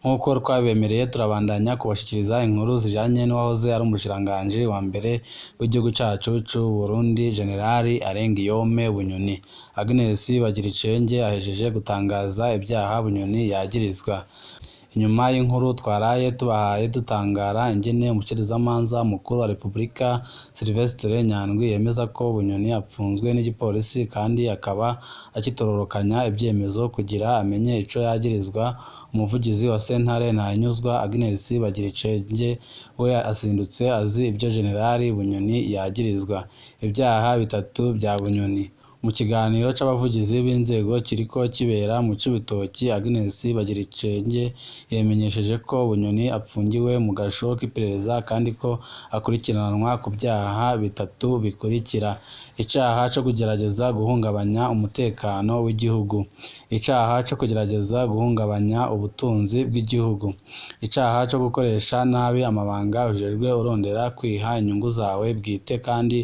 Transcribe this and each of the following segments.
Nk'uko twabemereye, turabandanya kubashikiriza inkuru zijanye n'uwahoze ari umushikiranganji wa mbere w'igihugu cacu c'u Burundi, Generali Arengiyome Bunyoni. Agnes Bagiricenge ahejeje gutangaza ivyaha Bunyoni yagirizwa. Inyuma y'inkuru twaraye tubahaye dutangara ingene umushikirizamanza mukuru wa Repubulika Sylvestre Nyandwi yemeza ko Bunyoni apfunzwe n'igipolisi kandi akaba akitororokanya ivyemezo kugira amenye ico yagirizwa, umuvugizi wa sentare Ntahinyuzwa Agnes Bagiricenge we azindutse azi ivyo Generali Bunyoni yagirizwa. Ivyaha bitatu vya Bunyoni. Mu kiganiro c'abavugizi b'inzego kiriko kibera mu Cibitoki, Agnes Bagiricenge yamenyesheje ko Bunyoni apfungiwe mu gasho k'iperereza kandi ko akurikiranwa ku vyaha bitatu bikurikira: icaha co kugerageza guhungabanya umutekano w'igihugu, icaha co kugerageza guhungabanya ubutunzi bw'igihugu, icaha co gukoresha nabi amabanga ujejwe urondera kwiha inyungu zawe bwite kandi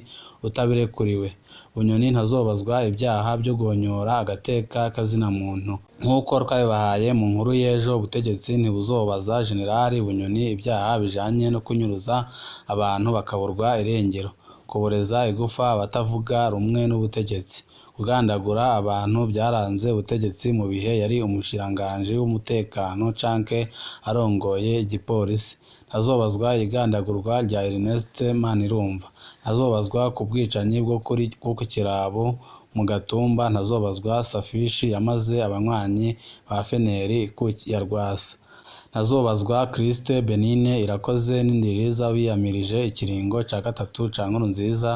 utabirekuriwe. Bunyoni ntazobazwa ivyaha vyo guhonyora agateka kazina muntu. Nk'uko twabibahaye mu nkuru y'ejo, ubutegetsi ntibuzobaza Generali Bunyoni ivyaha bijanye no kunyuruza abantu bakaburwa irengero, kuboreza igufa abatavuga rumwe n'ubutegetsi, kugandagura abantu vyaranze ubutegetsi mu bihe yari umushikiranganji w'umutekano canke arongoye igipolisi. Ntazobazwa igandagurwa rya Ernest Manirumva, ntazobazwa ku bwicanyi bwo ku Kirabo mu Gatumba, ntazobazwa Safishi yamaze abanywanyi ba Feneri ya Rwasa, ntazobazwa Christ Benine Irakoze n'Indiriza biyamirije ikiringo ca gatatu ca Nkurunziza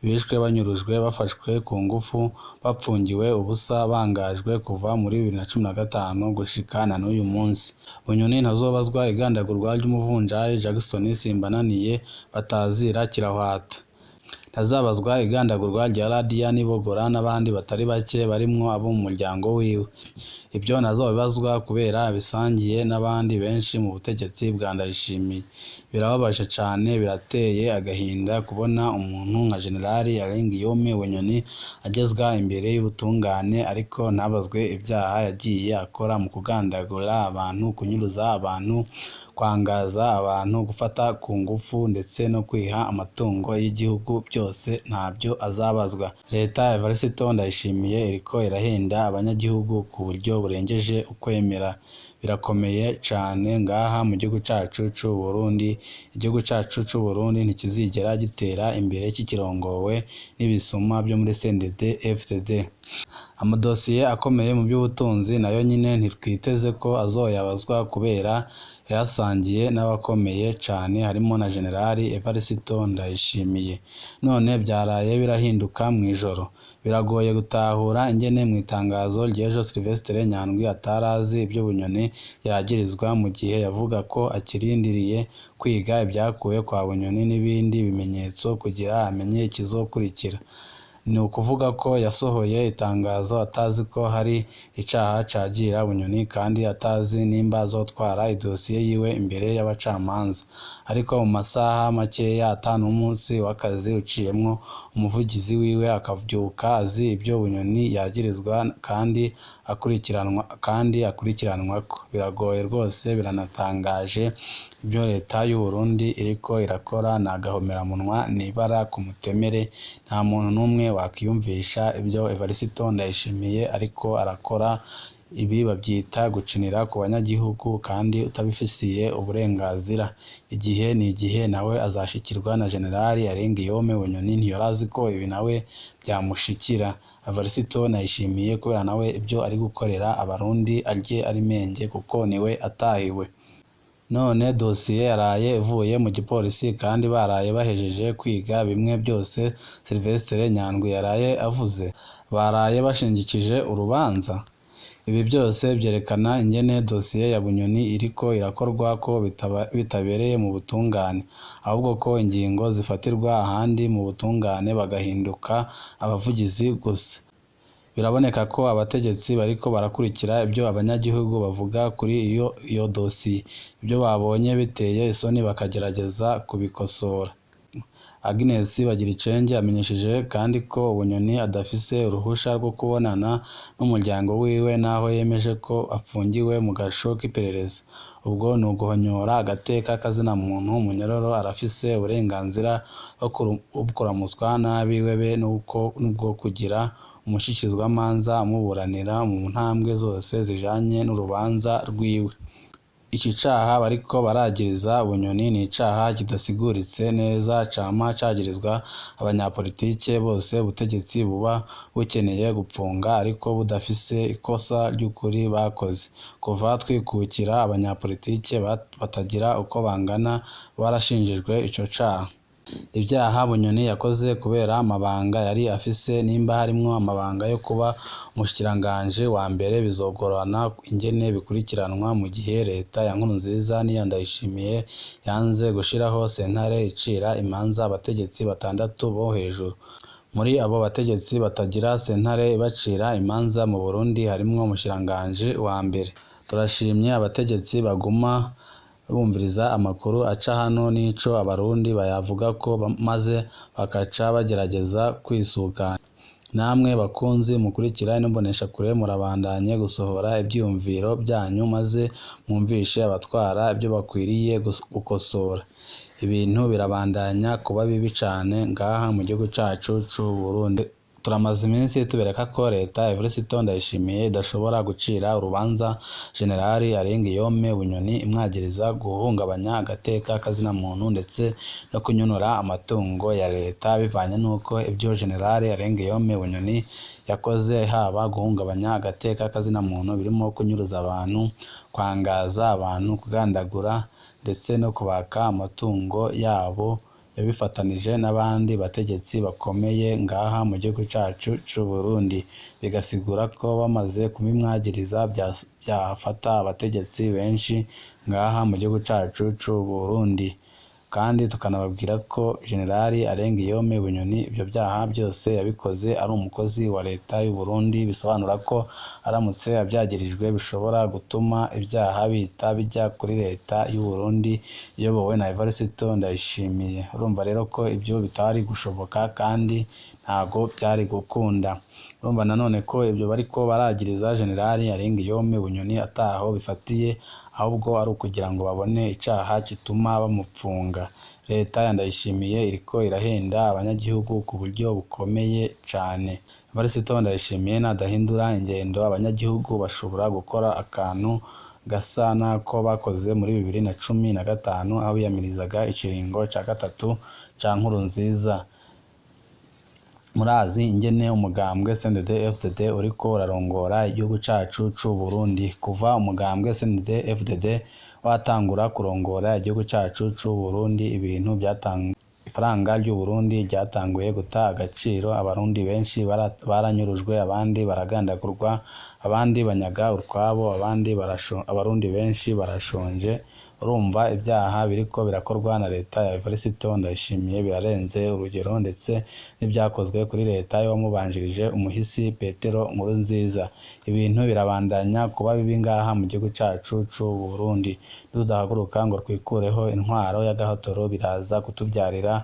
bishwe banyurujwe bafashwe ku ngufu bapfungiwe ubusa bangajwe kuva muri 2015 gushika na n'uyu munsi. Bunyoni ntazobazwa igandagurwa ry'umuvunjayi Jackson Simbananiye batazira Kirahwata. Ntazabazwa igandagurwa rya Radiya Nibogora n'abandi batari bake barimwo abo mu muryango wiwe. Ivyo ntazobibazwa kubera abisangiye n'abandi benshi mu butegetsi bwa Ndayishimiye. Birababaje cane, birateye agahinda kubona umuntu nka Generali Arengiyome Bunyoni agezwa imbere y'ubutungane ariko ntabazwe ivyaha yagiye akora mu kugandagura abantu, kunyuruza abantu, kwangaza abantu, gufata ku ngufu ndetse no kwiha amatungo y'igihugu, byose ntabyo azabazwa. Leta ya Evariste Ndayishimiye iriko irahenda abanyagihugu ku buryo burengeje ukwemera. Birakomeye cane ngaha mu gihugu cacu c'u Burundi. Igihugu cacu c'u Burundi ntikizigera gitera imbere kikirongowe n'ibisuma vyo muri CNDD FDD. Amadosiye akomeye mu vy'ubutunzi nayo nyene ntitwiteze ko azoyabazwa kubera yayasangiye n'abakomeye cane harimo na Generali Evariste Ndayishimiye. None vyaraye birahinduka mw'ijoro. Biragoye gutahura ingene mw'itangazo ry'ejo Sylvestre Nyandwi atarazi ivyo Bunyoni yagirizwa mu gihe yavuga ko akirindiriye kwiga ivyakuwe kwa Bunyoni n'ibindi bimenyetso kugira amenye ikizokurikira. Ni ukuvuga ko yasohoye itangazo atazi ko hari icaha cagira Bunyoni kandi atazi nimba azotwara idosiye yiwe imbere y'abacamanza. Ariko mu masaha makeya ata n'umunsi w'akazi uciyemwo, umuvugizi wiwe akavyuka azi ivyo Bunyoni yagirizwa kandi akurikiranwako. Biragoye rwose, biranatangaje ivyo leta y'u Burundi iriko irakora ni agahomeраmunwa, n'ibara ku mutemere. Nta muntu n'umwe wakwiyumvisha ivyo Evariste Ndayishimiye ariko arakora. Ibi bavyita gucinira ku banyagihugu kandi utabifisiye uburenganzira. Igihe ni igihe nawe azashikirwa na Generali Arengiyome Bunyoni ntiyorazi ko ibi nawe vyamushikira. Evariste Ndayishimiye kubera nawe ivyo ari gukorera abarundi arye ari menge kuko niwe atahiwe. None dosiye yaraye ivuye mu gipolisi kandi baraye bahejeje kwiga bimwe byose Sylvestre Nyandwi yaraye avuze. Baraye bashingikije urubanza. Ibi byose vyerekana ingene dosiye ya Bunyoni iriko irakorwa ko bitabereye mu butungane, ahubwo ko ingingo zifatirwa ahandi mu butungane bagahinduka abavugizi gusa. Biraboneka ko abategetsi bariko barakurikira ibyo abanyagihugu bavuga kuri iyo dosiye, ibyo babonye biteye isoni bakagerageza kubikosora. Agnes Bagiricenge amenyesheje kandi ko Bunyoni adafise uruhusha rwo kubonana n'umuryango wiwe naho yemeje ko afungiwe mu gasho k'iperereza. Ubwo ni uguhonyora agateka kazina muntu. Umunyororo arafise uburenganzira bwo kuramutswa n'abiwe be n'ubwo kugira umushikirizwamanza amuburanira mu ntambwe zose zijanye n'urubanza rwiwe. Iki caha bariko baragiriza Bunyoni ni icaha kidasiguritse neza, cama cagirizwa abanyapolitike bose ubutegetsi buba bukeneye gupfunga ariko budafise ikosa ry'ukuri bakoze. Kuva twikukira, abanyapolitike batagira uko bangana barashinjijwe ico caha. Ivyaha Bunyoni yakoze kubera amabanga yari afise, nimba harimwo amabanga yo kuba umushikiranganji wa mbere, bizogorana ingene bikurikiranwa mu gihe leta ya Nkurunziza n'iya Ndayishimiye yanze gushiraho sentare icira imanza abategetsi batandatu bo hejuru. Muri abo bategetsi batagira sentare ibacira imanza mu Burundi harimwo umushikiranganji wa mbere. Turashimye abategetsi baguma bumviriza amakuru aca hano n'ico abarundi bayavugako, maze bakaca bagerageza kwisuganya. Namwe bakunzi mukurikira ino mboneshakure, murabandanye gusohora ivyiyumviro vyanyu maze mwumvishe abatwara ivyo bakwiriye gukosora. Ibintu birabandanya kuba bibi cane ngaha mu gihugu cacu c'Uburundi. Turamaze iminsi tubereka ko leta ya Evariste Ndayishimiye idashobora gucira urubanza Generali Arengiyome Bunyoni imwagiriza guhungabanya agateka kazina muntu ndetse no kunyonora amatungo ya leta, bivanye n'uko ibyo Generali Arengiyome Bunyoni yakoze haba guhungabanya agateka kazina muntu birimo kunyuruza abantu, kwangaza abantu, kugandagura ndetse no kubaka amatungo yabo, yabifatanije n'abandi bategetsi bakomeye ngaha mu gihugu cacu c'Uburundi. Bigasigura ko bamaze kubimwagiriza byafata abategetsi benshi ngaha mu gihugu cacu c'Uburundi. Kandi tukanababwira ko Generali Arengiyome Bunyoni ibyo byaha byose yabikoze ari umukozi wa leta y'u Burundi, bisobanura ko aramutse abyagirijwe bishobora gutuma ibyaha bihita bijya kuri leta y'u Burundi iyobowe na Evariste Ndayishimiye. Urumva rero ko ibyo bitari gushoboka kandi ntago byari gukunda. Urumva nanone ko ibyo bariko baragiriza Generali Arengiyome Bunyoni ataho bifatiye, ahubwo ari ukugira ngo babone icaha gituma bamupfunga. Leta ya Ndayishimiye iriko irahenda abanyagihugu ku buryo bukomeye cane. Evariste Ndayishimiye nadahindura ingendo, abanyagihugu bashobora gukora akantu gasa n'ako bakoze muri 2015 aho biyamirizaga ikiringo ca gatatu ca Nkurunziza. Murazi ingene umugambwe CNDD-FDD uriko urarongora igihugu cacu c'Uburundi. Kuva umugambwe CNDD-FDD watangura kurongora igihugu cacu c'Uburundi, ibintu ifaranga ry'Uburundi ryatanguye guta agaciro, abarundi benshi baranyurujwe, abandi baragandagurwa, abandi banyaga utwabo, abandi abarundi benshi barashonje. Urumva ibyaha biriko birakorwa na leta ya Evariste Ndayishimiye birarenze urugero, ndetse n'ibyakozwe kuri leta y'uwamubanjirije umuhisi Petero Nkurunziza. Ibintu birabandanya kuba bibi ngaha mu gihugu cacu c'Uburundi. Nitudahaguruka ngo twikureho intwaro y'agahotoro, biraza kutubyarira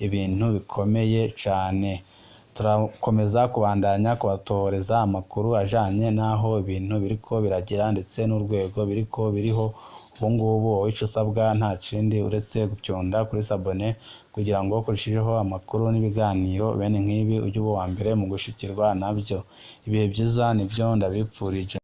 ibintu bikomeye cane. Turakomeza kubandanya kubatohoreza amakuru ajanye n'aho ibintu biriko biragira ndetse n'urwego biriko biriho ubungubu. Wowe ico usabwa nta kindi uretse gupyonda kuri sabone kugira ngo kurushijeho amakuru n'ibiganiro bene nk'ibi ujye uba uwa mbere mu gushikirwa nabyo. Ibihe vyiza nivyo ndabipfurije.